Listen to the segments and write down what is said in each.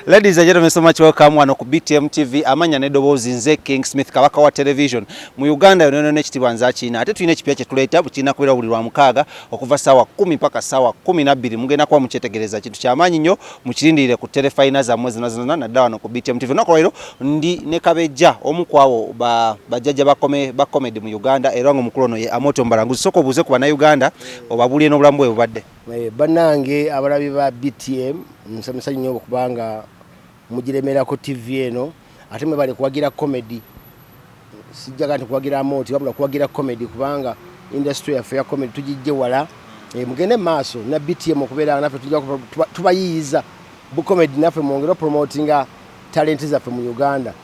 Ladies and gentlemen, so much welcome wano ku BTM TV. Amanya n'eddoboozi nze King Smith, kabaka wa television mu Uganda yonna yonna. Ekitiibwa nze akirina. Ate tulina ekipya kye tuleeta kirina kubeera buli lwa mukaaga okuva ssaawa 10 mpaka ssaawa 12. Mugenda kuba mukyetegereza, kintu kyamaanyi nnyo, mukirindirire ku terefayina zammwe zonna zonna, naddala wano ku BTM TV. Olunaku lwaleero ndi ne Kabejja, omu ku abo bajjajja ba comedy mu Uganda, era nga omukulu ono ye Amooti Omubalanguzi. Sooka obuuze ku Bannayuganda, obabuulire n'obulamu bwe bubadde. Bannange abalabi ba BTM, nsanyuse nnyo okubanga mugiremerako TV eno, ate mwebale kuwagira comedy. Sijjaga nti kuwagira Amooti, wabula kuwagira comedy, kubanga industry yaffe ya comedy tugijje wala. Mugende maaso na BTM okubeera naffe, tujja tubayiyiza bu comedy, naffe mwongere opromotinga talent zaffe mu Uganda.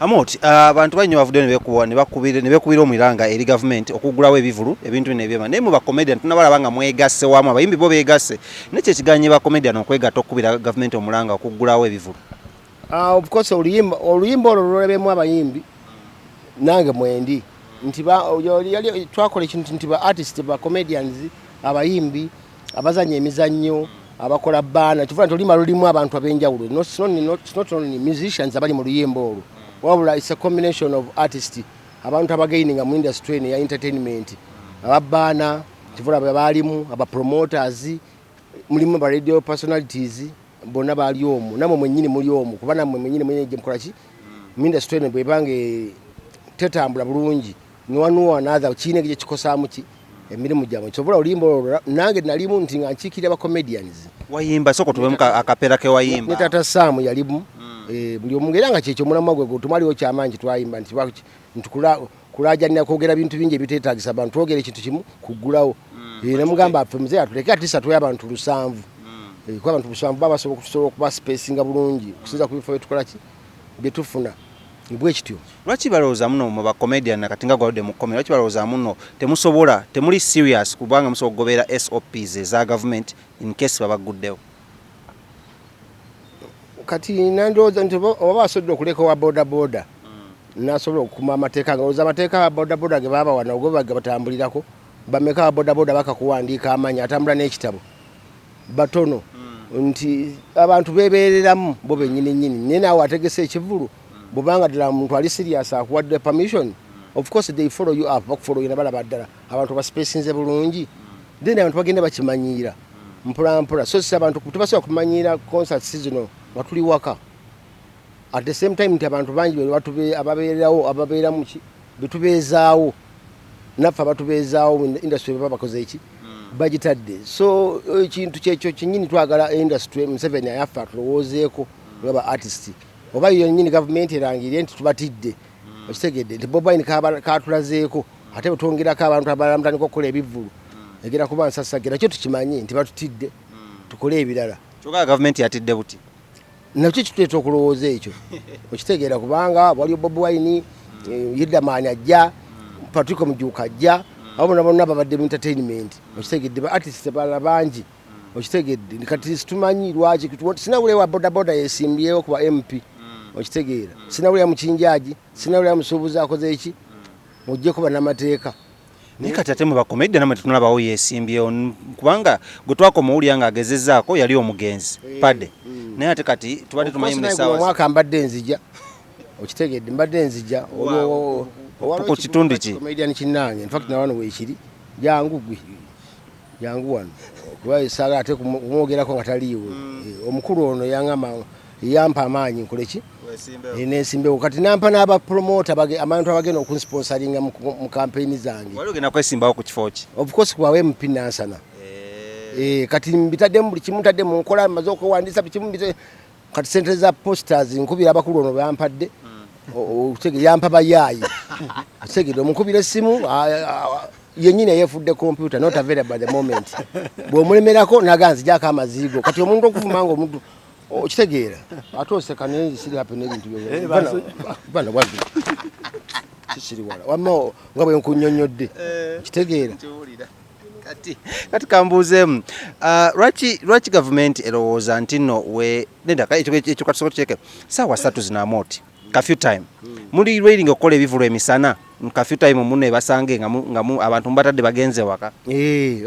Amooti, abantu banyo bavuddeyo ne beekubira omulanga eri gavumenti okuggulawo ebivulu, ebintu bino ebyema, naye mu bacomedian tunabalaba nga mwegasse wamu, abayimbi bo beegasse, naye kyekiganye bacomedian okwegatta okukubira gavumenti omulanga okuggulawo ebivulu? Of course, oluyimba olwo lulabemu abayimbi, nange mwendi, nti twakola ekintu nti ba artist, ba comedians, abayimbi, abazanya emizannyo, abakola baana, kivuga nti oluyimba lulimu abantu ab'enjawulo. It's not only musicians abali mu luyimba olwo, wabula it's a combination of artist, abantu abagaininga mu industry eno eya entertainment, ababaana kivula be baalimu, abapromoters mulimu, ba radio personalities bonna baali omwo, namwe mwennyini muli omwo, kuba nammwe mwennyini mwennyini gye mukola ki mu industry eno. Bwebanga tetambula bulungi niwanuwanatha, kiina gye kikosaamu ki emirimu gyammwe. Kyobula oluyimba olwo nange nalimu nti nga nkiikirira ba comedians. Wayimba, sooka tubemu akapeera ke wayimba. Ne Tata Saamu yalimu. Buli omu, era nga kyekyo omulamwa gwe tumaliwo kyamaanyi twayimba nti kulajanira kwogera bintu bingi ebiteetagisa abantu, twogera ekintu kimu kuggulawo. Nemugamba ffe muzeeyi atuleke atisa tuwe abantu 7. Kuba abantu 7 baba basobola okusobola okuba spacinga bulungi okusinza ku bifo byetukola ki byetufuna, bwe kityo. Lwaki balowooza muno mu bacomedian, kati nga gwaludde mu comedy, lwaki balowooza muno temusobola, temuli serious, kubanga musobola okugoberera SOPs eza gavumenti in case babaguddewo? Kati nandowooza nti oba basobodde okuleka owa boda boda nasobola okukuma amateeka, nga olowooza amateeka aba boda boda ge baabawa nago ge batambulirako. Bameka aba boda boda bakakuwandiika amanya, atambula n'ekitabo? Batono. Nti abantu bebeereramu bo bennyini nnyini, naye naawe ategese ekivulu, bwobanga ddala muntu ali serious akuwadde permission, of course they follow you up, bakufollowinga, balaba ddala abantu baspacinze bulungi, then abantu bagenda bakimanyiira mpola mpola. So si abantu tebasobola kumanyiira concerts zino nga tuli waka. At the same time nti abantu bangi ababeererawo, ababeera muki betubeezaawo, naffe abatubeezaawo mu industry baba bakoze eki bagitadde. So ekintu kyekyo kyenyini twagala industry, Museveni ayaffe atulowoozeeko nga ba artist, oba yo nyini gavumenti erangirire nti tubatidde. Okitegedde nti Bobi Wine katulazeeko, ate bwetwongerako abantu abalala mutandika okukola ebivvulu, egera kuba nsasagera. Kyo tukimanye nti batutidde, tukole ebirala. Kyokka gavumenti yatidde buti. Nakyo kituleeta okulowooza ekyo, okitegeera, kubanga waliwo Bobi Wine, Yidamaani ajja, Patrick Mujuuka ajja, abo bonna bonna babadde mu entertainment, okitegedde, ba artist abalala bangi, okitegedde. Kati situmanyi lwaki sinawulira wa bodaboda yesimbyewo kuba MP, okitegeera, sinawulira mukinjaagi, sinawulira musuubuzi akoze eki, mujjeko bannamateeka. Naye kati ate mu bacomedian namwe tetunalabawo yesimbyewo, kubanga gwe twakoma owulira ng'agezezzaako yali omugenzi Padde, naye ate kati tubadde tumanyi mu essaawa Omwaka mbadde nzija, okitegedde, mbadde nzija. Ku kitundu ki? Comedian kinnange, in fact nawano weekiri, jangu gwe, jangu wano, kuba saagala ate kumwogerako nga taliiwo. Omukulu ono yaŋŋamba, yampa amaanyi nkole ki? Nensimbewo. Kati nampa n'abapromota, abantu abagenda okunsponsoringa mu kampeyini zange. Wali ogenda kwesimbawo ku kifo ki? Of course kubawe MP Nansana. Kati mbitaddemu buli kimu, ntadde mu nkola, maze okwewandiisa buli kimu, kati sente za posters nkubira abakulu, ono bampadde. Okitegedde, yampa bayaayi, okitegedde, omukubira essimu yennyini eyeefudde computer, not available at the moment. Bw'omulemerako naga nzijako amaziigo. Kati omuntu okuvuma nga omuntu, okitegeera, ate oseka, naye siri happy n'ebintu bana bwazi kikiri wala wamma nga bwe nkunnyonnyodde, okitegeera. Kati kambuuzeemu, lwaki gavumenti erowooza nti nno we nedda ekyo katusooke tukireke. Saawa 3 zino, Amooti, curfew time, muli railing okukola ebivulu emisana curfew time, muno ebasange nga abantu mubatadde bagenze waka?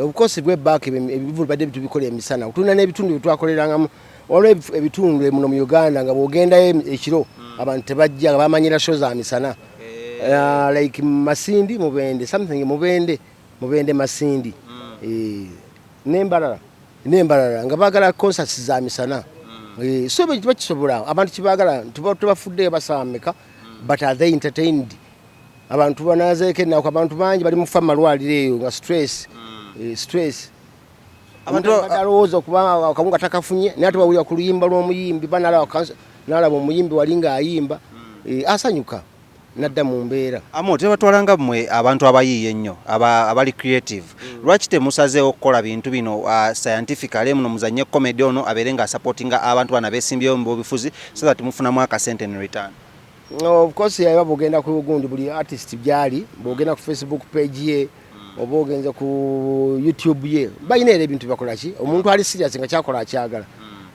Of course gwe back ebivulu badde tubikola emisana, tulina n'ebitundu byetwakolerangamu. Waliwo ebitundu muno mu Uganda nga bw'ogendayo ekiro abantu tebajja, nga bamanyira show za misana. Like Masindi, Mubende, something Mubende, Mubende, Masindi, n'embalala n'embalala nga baagala concerts za misana. So bakisobola, abantu kibagala tubafuddeyo basaba meka, but are they entertained? Abantu banazeeko ennaku, abantu bangi bali mufa mu malwaliro eyo nga stress, stress. Abantu abantu alowooza okuba akawunga takafunye, naye ate bawulira ku luyimba lw'omuyimbi, ba nalaba omuyimbi wali ng'ayimba, asanyuka nadda mu mbeera. Amo tebatwalanga mmwe abantu abayiiya ennyo, abali creative. Lwaki temusazeewo okukola bintu bino scientifically, muno muzanye comedy ono abeere nga asupportinga abantu bano abeesimbyewo mu byobufuzi, so that mufunamu akasente in return? Of course, yaba bwogenda ku gundi, buli artist gyali, bwogenda ku Facebook page ye oba ogenze ku YouTube ye, balina era ebintu bakola ki. Omuntu ali serious nga kyakola akyagala.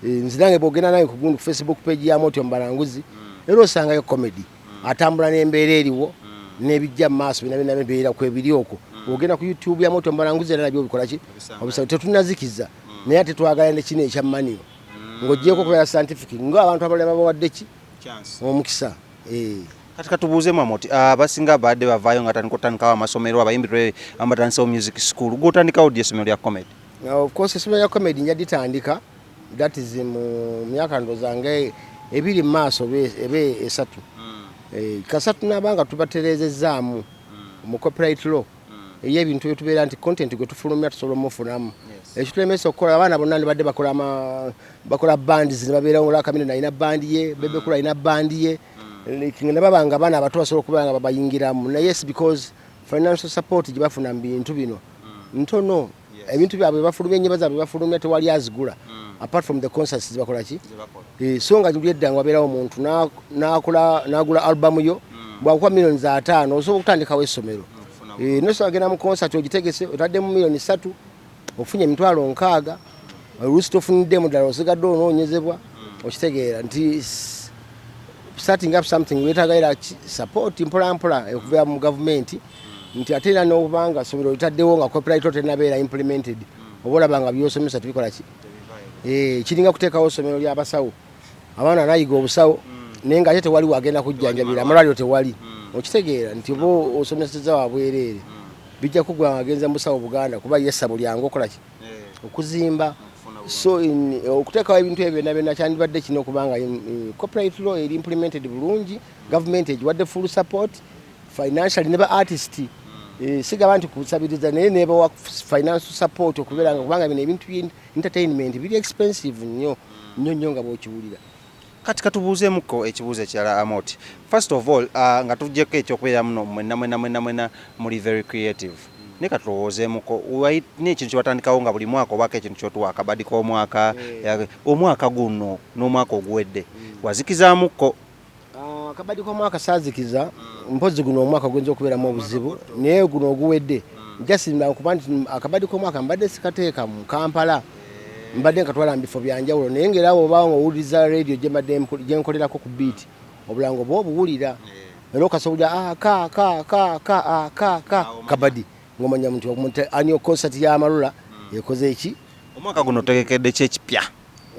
Nze nange bwogenda nange ku gundi, ku Facebook page ya Motyo Mbalanguzi, era osangayo comedy atambula n'embeera eriwo n'ebijja mu maaso, byonna byonna bibeera kwebiri okwo. Bwogenda ku YouTube ya Motyo Mbalanguzi, era nabyo obikola ki, obisanga. Tetunazikiza, naye ate twagala ne kino ekya maniyo ng'ogyeko okubeera scientific, ng'abantu abalala babawadde ki omukisa. Kati katubuuzeemu, Amoti, abasinga badde bavaayo nga tandika otandikawo amasomero, abayimbi tule abatandisewo music school, gwotandikawo ddi essomero lya comedy? Now, of course, essomero lya comedy nja ditandika, that is mu myaka ndowooza nga 2 mu maaso oba 3. Kasatu nabanga tubatereezezzaamu mu copyright law ey'ebintu byetubeera nti content gwe tufulumya tusobola omufunamu. Ekitulemesa okukola, abaana bonna ne badde bakola bakola bands ne babeerawo, Lwakamina alina band ye, Bebe Cool alina band ye, like, ne baba nga abaana abato basobola okubeera nga babayingiramu, naye yes, because financial support gye bafuna mu bintu bino ntono. Ebintu byabwe bafulumya, ennyimba zaabwe bafulumya, tewali azigula apart from the concerts zibakola ki. So nga luli edda nga wabeerawo omuntu n'akola n'agula album yo, bwakuwa miliyoni 50 osobola okutandikawo essomero. Nosobola genda mu concert ogitegese, otaddemu miliyoni 3, ofunye emitwalo 60, oluusi tofuniddemu ddala, osigadde onoonyezebwa. Okitegeera nti starting up something wetaaga era support mpola mpola okuva mu gavumenti, nti ate era n'obanga essomero litaddewo nga copyright law tenabeera implemented, oba olaba nga byosomesa tebikola ki. Kiringa kuteekawo essomero ly'abasawo, abaana nayiga obusawo, naye nga ate tewali wagenda kujjanjabira, amalwaliro tewali. Okitegeera nti oba osomeseza wabwereere, bijja kugwa nga agenza mu busawo Buganda, kuba ye essabo lyangu okola ki okuzimba. So okuteekawo ebintu ebyo byonna byonna kyandibadde kino okubanga copyright law eri implemented bulungi, gavumenti egiwadde full support financially ne ba artist. Sigaba nti kusabiriza, naye nebawa financial support okubeera nga, kubanga bino ebintu bye entertainment biri expensive nnyo nnyo nnyo nga bw'okiwulira. Kati katubuuzeemuko ekibuuzo ekirala, Amoti. First of all, nga tugyeko ekyokubeera muno mwenna mwenna mwenna mwenna muli very creative, naye katulowoozeemuko, walina ekintu kyebatandikawo nga buli mwaka obaako ekintu kyotuwa akabadi k'omwaka. Omwaka guno n'omwaka oguwedde wazikizaamuko? Ah, akabadi k'omwaka saazikiza, mpozi guno omwaka guyinza okubeeramu obuzibu, naye guno oguwedde jasimba kuba nti akabadi k'omwaka mbadde sikateeka mu Kampala, mbadde nkatwala mu bifo byanjawulo, naye ngaera bw'oba nga owuliriza radio gye mbadde gye nkolerako ku Beat, obulango bwa obuwulira era okasobolya ah, ka ka ka ka ah, ka ka kabadi ng'omanya nti omuntu annual concert y'Amalula ekoze eki. Omwaka guno otegekedde ki ekipya?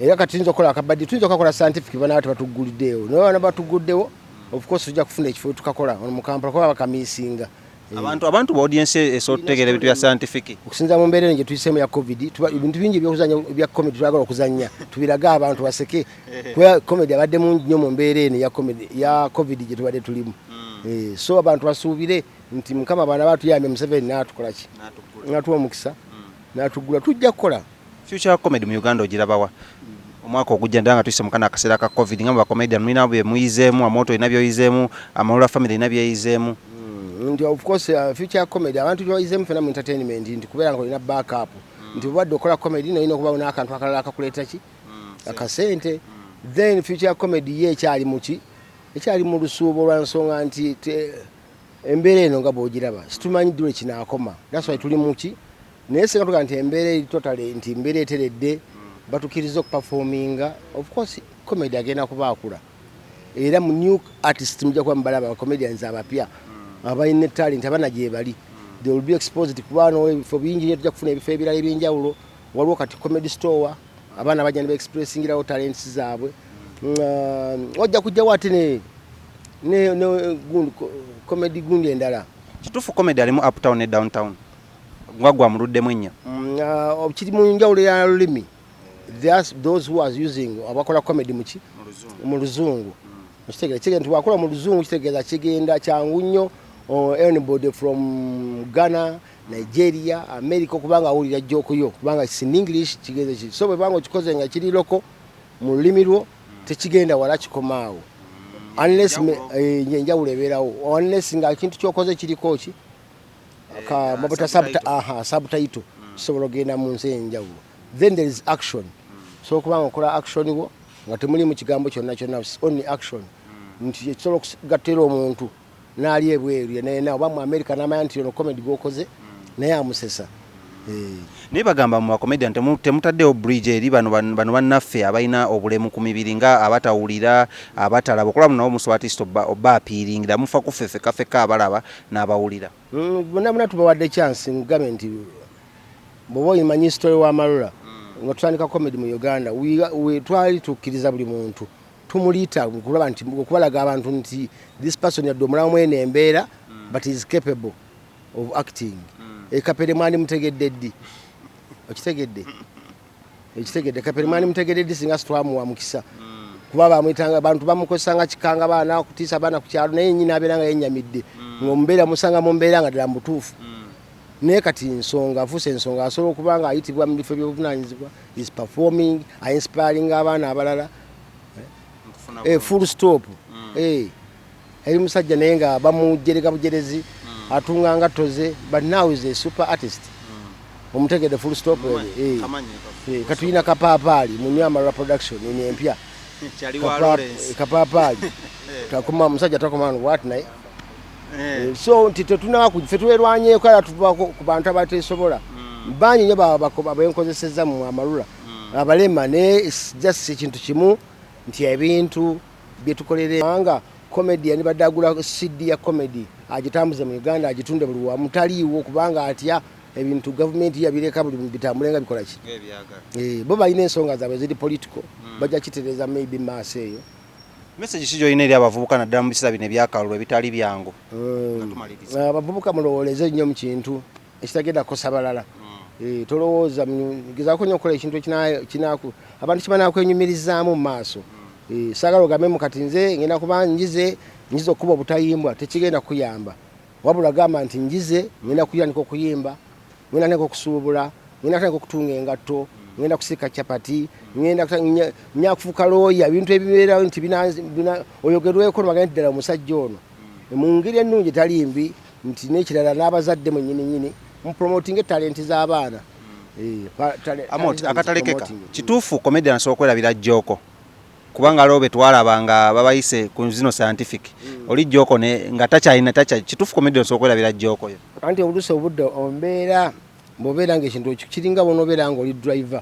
Era kati tuyinza okukola akabadi, tuyinza okukakola scientific, bana tebatuguliddeewo, naye bana batuguddewo, of course tujja kufuna ekifo tukakola ono mu Kampala kuba bakamiisinga. Abantu ba audience esobola okutegeera ebintu bya scientific? Okusinza mu mbeera eno gye tuyiseemu ya COVID, ebintu bingi ebyokuzanya ebya comedy twagala okuzanya tubirage abantu baseke, kuba comedy abadde mungi nnyo mu mbeera eno ya comedy ya COVID gye tubadde tulimu. So abantu basuubire nti Mukama baana batuyambye, Museveni n'atukola ki, n'atuwa omukisa n'atugula, tujja kukola. Future comedy mu Uganda ogirabawa omwaka ogujja, ddala nga tuyise mu kano akaseera ka COVID, nga mu bacomedian mulina bye muyizeemu, Amoto olina byoyizeemu, Amalula family erina byeyizeemu? Nti of course, future comedy abantu gyebayizemu fena mu entertainment nti kubeera nga olina backup, nti bwebadde okola comedy nolina okubawo n'akantu akalala akakuleeta ki akasente. Then future comedy ye ekyali muki, ekyali mu lusuubo lwa nsonga nti embeera eno nga bw'ogiraba situmanyi ddi lwe kinaakoma. That's why tuli muki, naye singa tugaa nti embeera eri totally, nti embeera eteredde, batukkiriza okuperforminga, of course comedy agenda kuba akula, era mu new artist mujja kuba mubalaba, abacomedians abapya abalina talent abana gye bali, they will be exposed, kuba no ebifo bingi nnyo, tujja kufuna ebifo ebirala ebyenjawulo. Waliwo kati Comedy Store. Abaana bajja ne baexpressingirawo talents zaabwe. Ojja kujjawo ate ne gundi, comedy gundi endala. Kituufu comedy alimu uptown ne downtown, nga gwa muluddemu ennyo? Kiri mu njawulo ya lulimi. Those who are using, abakola comedy muki, mu Luzungu. Okitegeera? Kitegeeza nti wakola mu Luzungu, kitegeeza kigenda kyangu nnyo anybody from Ghana, Nigeria, America okubanga awulira joke yo, kubanga it's in English. Kigenda ki, so bwebanga okikoze nga kiri local mu lulimi lwo, tekigenda wala, kikomaawo unless enjawulo ebeerawo, unless nga ekintu kyokoze kiriko ki mabota. Subtitle. Aha, subtitle kisobola okugenda mu nsi enjawulo. Then there is action. So okubanga okola action wo nga temuli mu kigambo kyonna kyonna, it's only action, nti ekisobola okugattira omuntu n'ali ebweru yenayena oba mu America n'amanya nti ono comedy gwokoze naye amusesa. Naye bagamba mu bacomedian temutaddewo bridge eri bano bannaffe abalina obulemu ku mibiri, nga abatawulira, abatalaba. Okulaba nabo musobola at least obba apiiringira, mufa ku ffe ffekka abalaba n'abawulira. Bonna bonna tubawadde chance. Ngambe nti bw'oba oyimanyi story wa Amarula, nga tutandika comedy mu Uganda, twali tukkiriza buli muntu, tumuliita kulaba nti okubalaga abantu nti this person yadde omulamu eno embeera, but is capable of acting. Ekapere mwandi mutegedde ddi? Okitegedde? Ekitegedde, Kapere mwandi mutegedde ddi singa sitwamuwa mukisa? Kuba bamwitanga, abantu bamukozesanga kikanga baana, okutiisa abaana ku kyalo, naye nyina abeera nga yennyamidde ng'omubeera musanga mu mbeera nga ddala mubutuufu. Naye kati nsonga afuuse ensonga, asobola okuba nga ayitibwa mu bifo ebyobuvunanyizibwa, is performing, ainspiring abaana abalala. Full stop. Eri musajja naye nga bamujerega bujerezi, atunga ngatto ze, but now is a super artist. Omutegedde? Full stop. Katulina kapaapaali mu Nyamarwa Production eno empya. Kapaapaali takoma, musajja takoma bwati naye. So nti tetunaba, ffe twerwanyeeko era tuvaako ku bantu abateesobola bangi nnyo benkozesezza mu Amarula abalema. Naye just ekintu kimu nti ebintu byetukolera nga comedian badde agula CD ya comedy agitambuze mu Uganda, agitunde buli wamu, taliiwo, kubanga atya ebintu gavumenti yabireka buli bitambule nga bikola ki. Bo balina ensonga zaabwe ziri political, bajja kitereeza maybe maaso eyo. Message ki gyolina eri abavubuka, naddala mu biseera bino ebyakalulu ebitali byangu? Abavubuka, mulowooleze nnyo mu kintu ekitagenda kukosa balala. Tolowooza, gezaako nnyo okukola ekintu kinaku abantu kibanakwenyumirizaamu mu maaso. Saagala ogambe mu kati nze ngenda kuba njize okuba obutayimbwa, tekigenda kuyamba. Wabula gamba nti njize, ngenda kuyandika okuyimba, ngenda tandika okusuubula, ngenda tandika okutunga engatto, ngenda kusiika capati, ngenda nya kufuuka looya. Ebintu ebibeerawo nti oyogerweko nobagamba nti ddala omusajja ono mu ngeri ennungi tali mbi. Nti n'ekirala, n'abazadde mwennyini nyini mupromotinga talenti z'abaana. Amoti akatalekeka, kituufu comedian asobola okwerabira joke? Kubanga aliwo be twalaba nga babayise ku zino scientific, oli joke ne nga takyalina takya. Kituufu comedian asobola okwerabira joke yo? Anti oluusi obudde ombeera bw'obeera nga ekintu ekyo kiringa bw'onoobeera nga oli driver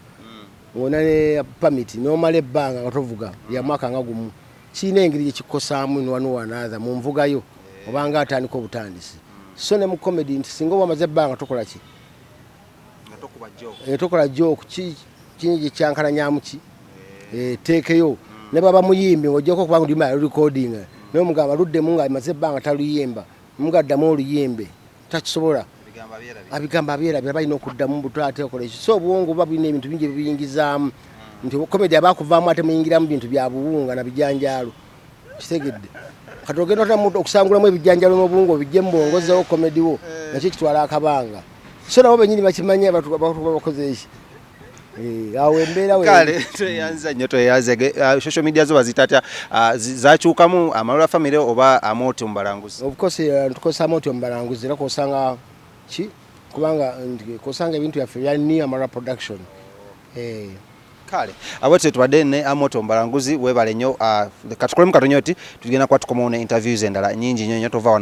ng'olina ne permit n'omala ebbanga nga tovuga ya mwaka nga gumu, kirina engeri gye kikosaamu niwanuwanaatha mu nvugayo obanga atandika obutandisi. So ne mu comedy nti singa oba omaze ebbanga tokola ki, tokola joke, kinyi gyekyankalanyamu ki, teekeyo. Ne baba muyimbi ng'ojjako okubanga oluyimba recording, naye omugamba luddemu nga amaze ebbanga taluyimba, mugaddamu oluyimbe, takisobola. Abigambo abyerabira, balina okuddamu buto ate okola ekyo. So obwongo buba bulina ebintu bingi ebibiyingizaamu, nti comedy abakuvaamu ate muyingiramu bintu bya buwunga na bijanjaalo. Kitegedde? Kati ogenda otya okusangulamu ebijanjaalo n'obuwunga obijje mu bwongozewo comedy wo? Nakyo kitwala akabanga. So nabo benyini bakimanye batuba bakoze eki. Awo embeera Kale tweyanza nnyo, tweyanze. Social media zo bazitatya? Zakyukamu Amalula Family oba Amooti Omubalanguzi? Of course, tukozesa Amooti Omubalanguzi, era kosanga ki, kubanga kosanga ebintu byaffe bya New Amarula Production. Kale abo tubadde ne Amooti Omubalanguzi, weebale nnyo. Katukolemu katonyo ti tugenda kuba tukomawo ne interviews endala nyingi nnyo nnyo. Tova wano.